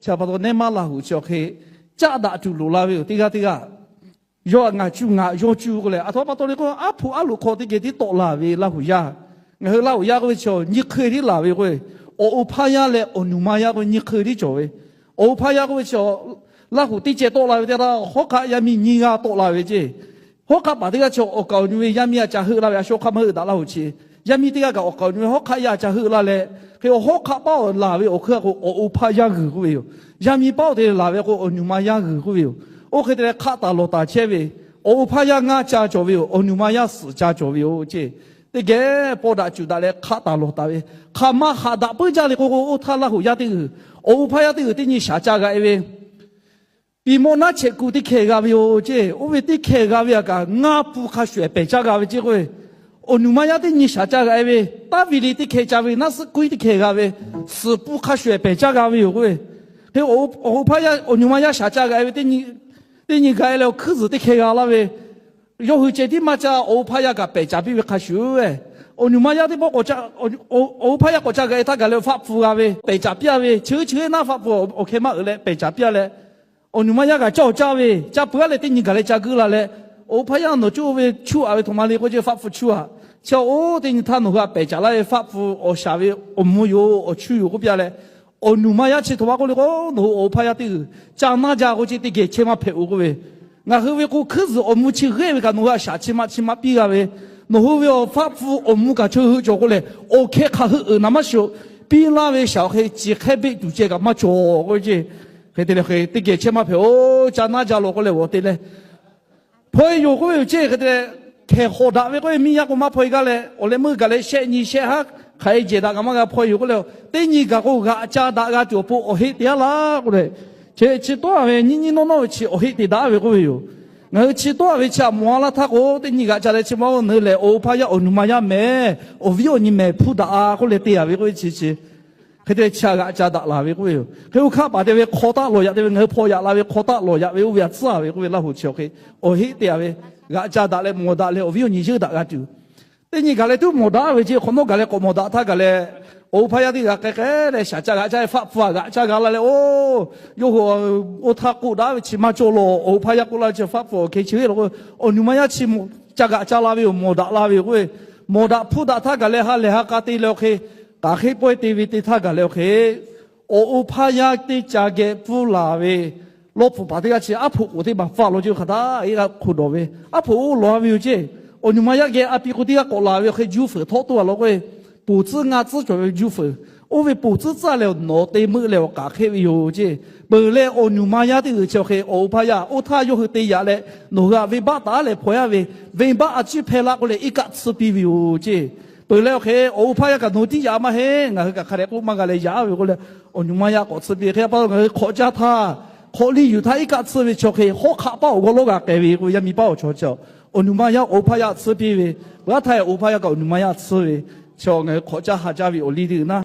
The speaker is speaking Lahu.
Chi pa taw neˇ maˇ Laˇ huˍ chi awˬ hk'e caˆ daꞈ tuˬ loˍ la ve yoˬ. Teˇ g'aˇ teˇ g'aˇ yawˇ a ngaˬ cuˇ ngaˬ yawˇ cuˇ k'oˆ leh, aˬ htoꞈ ma pa taw le k'o, aˉ hpoꞈ aˉ loꞈ hk'aw teˇ geh tiˉ tawˆ la ve Laˇ huˍ yaˇ. Ngaˬ hui Laˇ huˍ yaˇ k'oˆ ve chi nyi hk'e tiˉ laˬ ve k'o, awˬ o hpaˇ yaˇ leh awˬ nuˬ ma yaˇ k'oˆ ve nyi hk'e tiˉ cawˬ ve. Awˬ o hpaˇ yaˇ k'oˆ ve chi, Laˇ huˍ teˇ ceh tawˆ la ve teˇ g'aˇ htaˇ, hawˉ hk'aˆ yaˇ miˇ nyiˇ g'aˇ tawˆ la ve ceˇ. Hawˉ hk'aˆ paˍ teˇ g'aˇ chi awˬ kaˍ awˬ nu ve yaˇ miˇ a ca heuˆ laˇ ve, a sho hk'aˆ maˇ heuˆ daꞈ Laˇ huˍ chi. Yaˇ miˇ teˇ g'aˇ kaꞈ awˬ kaˍ awˬ nu ve hawˉ hk'aˆ yaˇ a ca heuˆ laˇ leh, hk'e awˬ hawˉ hk'aˆ paˉ awˬ laˬ ve awˬ hk'aˇ k'o, awˬ o hpaˇ yaˇ g'uiˬ k'oˆ ve yoˬ. Yaˇ miˇ paˉ awˬ te laˬ ve k'o, awˬ nuˬ ma yaˇ g'uiˬ k'oˆ ve yoˬ. Oˇ hk'e te leh hk'aˆ taˍ lawˬ taˍ chehˇ ve, awˬ o hpaˇ yaˇ ngaˇ ca cawˬ ve yoˬ. Awˬ nuˬ ma yaˇ suhˍ ca cawˬ ve yoˬ ceˇ. Teˇ geh paw daꞈ cuˬ daꞈ leh hk'aˆ taˍ lawˬ taˍ ve, hk'aˬ ma haꞈ daꞈ puiˉ jaˇ le k'o k'o, oˇ htaˇ Laˇ huˍ yaˇ teˇ g'uiˬ, awˬ o hpaˇ yaˇ teˇ g'uiˬ teˇ nyi shaˍ ca g'a e ve, piˍ mawˇ naˉ chehꞈ kuˬ teˇ hkeh g'a ve yoˬ ceˇ. Oˇ ve teˇ hkeh g'a ve a kaꞈ ngaˇ pun hk'a shuˍ ehˍ pehˬ caˇ g'a ve ceˇ k'oˆ ve, awˬ nuˬ ma yaˇ teˇ nyi shaˍ ca g'a e ve, taˇ ve le teˇ hkeh ca ve, naˆ suhˉ kuiˉ teˇ hkeh g'a ve, suhˍ pun hk'a shuˍ ehˍ pehˬ caˇ g'a ve yoˬ k'oˆ ve. Hk'e awˬ o hpaˇ yaˇ awˬ nuˬ ma yaˇ shaˍ ca g'a e ve, teˇ nyi g'a e leh awˬ hkuiˉ zuhˬ teˇ hkeh g'a laˇ ve, yawˇ hui ceh tiˉ maˇ caˇ, awˬ o hpaˇ yaˇ kaꞈ pehˬ caˍ piˇ ve hk'a shuˍ, awˬ nuˬ ma yaˇ teˇ pawˆ, awˬ o hpaˇ yaˇ k'awꞈ ca g'a e htaˇ gaˬ leh faˆ pfuh g'a ve, pehˬ caˍ piˇ a ve, chi hk'e chi hk'e naˉ faˆ pfuh awˬ hkeh maˇ uiˍ leh pehˬ caˍ piˇ a leh, awˬ nuˬ ma yaˇ kaꞈ caˇ awˬ caˇ ve, caˇ peuˬ a leh teˇ nyi gaˬ leh ca guiˇ la leh, awˬ o hpaˇ yaˇ nawˬ cuˇ ve chuˇ a ve htoꞈ ma le k'oˆ ce, faˆ pfuh chuˇ a. Chi a oˇ teˇ nyi htaˇ nawˬ hui a pehˬ caˍ laˇ ve faˆ pfuh awˬ shaˍ ve awˬ mvuh yoˬ, awˬ chuˇ yoˬ k'oˆ piˇ a leh, awˬ nuˬ ma yaˇ chi htoꞈ ma k'oˆ le k'o, nawˬ hui awˬ o hpaˇ yaˇ teˇ g'uiˬ ca naˇ jaˇ k'o ce, teˇ geh chehˇ maˇ hpehꞈ-oˬ k'oˆ ve. Ngaˬ hui ve k'o hkuiˉ zuhˬ awˬ mvuh chi g'eˆ ve kaꞈ nawˬ hui a shaˍ chi ma chi ma piˇ g'a ve, nawˬ hui ve awˬ faˆ pfuh awˬ mvuh kaꞈ chaw hui cawˬ k'oˆ leh, awˬ hkeh hk'aˬ hui uiˍ naˍ maˇ shiˍ-oˬ. Piˇ laˇ ve shaˍ awˬ hk'e chi hk'e beˆ tuˬ ceh kaꞈ maˇ cawˬ k'oˆ ve ce. Hk'e te leh hk'e teˇ geh chehˇ maˇ hpehꞈ-oˬ, ca naˇ jaˇ lawˬ k'oˆ leh awˬ te leh hpaw e yoˬ k'oˆ ve yoˬ ce. Hk'e te leh hkehˬ hawˍ daꞈ ve k'oˆ ve, miˇ yaˇ k'o maˇ hpaw e gaˇ leh, awˬ leh meuˇ gaˬ leh shehˆ nyi shehˆ haˉ hk'aˬ hk'e jehˬ daꞈ kaꞈ maˇ g'a hpaw e yoˬ k'oˆ leh, teˇ nyi gaˬ k'o g'aꞈ ca daꞈ g'a tuˬ awˬ pon awˬ heˆ te a laˇ k'oˆ leh, chi tawˇ a ve nyiˇ nyiˇ nawˇ nawˇ ve chi awˬ heˆ te daꞈ ve k'oˆ ve yoˬ. Ngaˬ hui chi tawˇ a ve chi a mawˬ a laˇ htaˇ k'o, teˇ nyi g'aꞈ ca leh chi ma-oˬ, nawˬ hui lehˬ awˬ o hpaˇ yaˇ awˬ nuˬ ma yaˇ mehˍ, awˬ viˉ awˬ nyi mehˍ hpuˇ daꞈ a k'oˆ leh te a ve k'oˆ ve chi chi Hk'e te leh chi a g'aꞈ ca daꞈ laˬ ve k'oˆ ve yoˬ. Hk'e oˇ hk'aˆ paˍ te ve hk'aw taˆ lawˬ yaꞈ te ve, ngaˬ hui hpaw yaꞈ la ve hk'aw taˆ lawˬ yaꞈ ve oˇ ve a tcuhˉ a ve k'oˆ ve, Laˇ huˍ chi awˬ hk'e awˬ heˆ te a ve, g'aꞈ ca daꞈ leh mawˬ daꞈ leh awˬ viˉ awˬ nyi yeunˇ daꞈ g'a tuˬ. Teˇ nyi gaˬ leh tuˉ mawˬ daꞈ ve ce, hk'awꞈ nawˉ gaˬ leh k'awꞈ mawˬ daꞈ htaˇ gaˬ leh, awˬ o hpaˇ yaˇ teˇ g'aꞈ k'ai k'ai leh shaˍ ca g'aꞈ ca e faˆ pfuh a g'aꞈ ca g'a la leh, oˬ, yawˇ hui oˇ htaˇ k'oˆ daꞈ ve chi maˇ cawˬ lawˬ. Awˬ o hpaˇ yaˇ k'oˆ la ve chi faˆ pfuh awˬ hk'e chi ve lawˬ k'o, awˬ nuˬ ma yaˇ chi ca g'aꞈ ca la ve yoˬ, mawˬ daꞈ la ve yoˬ k'oˆ ve. Mawˬ daꞈ hpuˇ daꞈ htaˇ gaˬ leh ha lehˬ ha k'a te leh awˬ hk'e, k'aˬ hk'e pawehˇ te ve te htaˇ gaˬ leh awˬ hk'e, awˬ o hpaˇ yaˇ teˇ ca geh pfuhˇ laˬ ve lawˇ pfuhˍ paˍ teˇ g'aˇ chi aˉ hpoꞈ k'oˍ teˇ maˬ faˆ law ce hk'aˬ htaˇ, iˉ g'aˇ hk'oˆ dawˬ ve aˉ hpoꞈ oˇ lawˬ a ve yoˬ ce. Awˬ nuˬ ma yaˇ geh a pi k'o teˇ g'aˇ k'awꞈ laˬ ve awˬ hk'e juˇ fuiˍ htawˆ toˇ a lawˬ k'oˆ ve, poˬ tcuhˉ ngaˇ tcuhˉ cawˬ ve juˇ fuiˍ, oˇ ve poˬ tcuhˉ tcuhˉ leh nawˬ te meuˆ leh awˬ k'aˬ hk'e ve yoˬ ce. Peuˬ leh awˬ nuˬ ma yaˇ teˇ g'uiˬ chi awˬ hk'e awˬ o hpaˇ yaˇ oˇ htaˇ yawˇ hui te yaꞈ leh, nawˬ hui a venˇ baˆ taˍ leh hpaw yaˇ ve, venˇ baˆ a ciˉ hpehˇ laˇ k'oˆ leh iˉ kaˆ tsuhˇ piˇ ve yoˬ ce. Peuˬ leh awˬ hk'e awˬ o hpaˇ yaˇ kaꞈ nawˬ hui tiˉ yaꞈ maˇ heˆ, ngaˬ hui kaꞈ hk'a dehꞈ k'oˆ maˇ g'a leh yaꞈ ve k'oˆ leh, awˬ nuˬ ma yaˇ k'awꞈ tsuhˇ piˇ. Hk'e pa taw ngaˬ hui hk'awꞈ caˇ htaˇ, hk'awꞈ liˇ yuˬ htaˇ iˉ kaˆ tsuhˇ ve chi awˬ hk'e hawˉ hk'aˆ paˉ awˬ g'awˇ lonˉ g'a k'ai ve k'o, yaˇ miˇ paˉ awˬ chaw chi awˬ nuˬ ma yaˇ awˬ o hpaˇ yaˇ tsuhˇ piˇ ve, peuˬ aˉ htaˇ awˬ o hpaˇ yaˇ kaꞈ awˬ nuˬ ma yaˇ tsuhˇ ve, chi ngaˬ hui hk'awꞈ caˇ ha caˇ ve awˬ liˇ teˇ g'uiˬ naˉ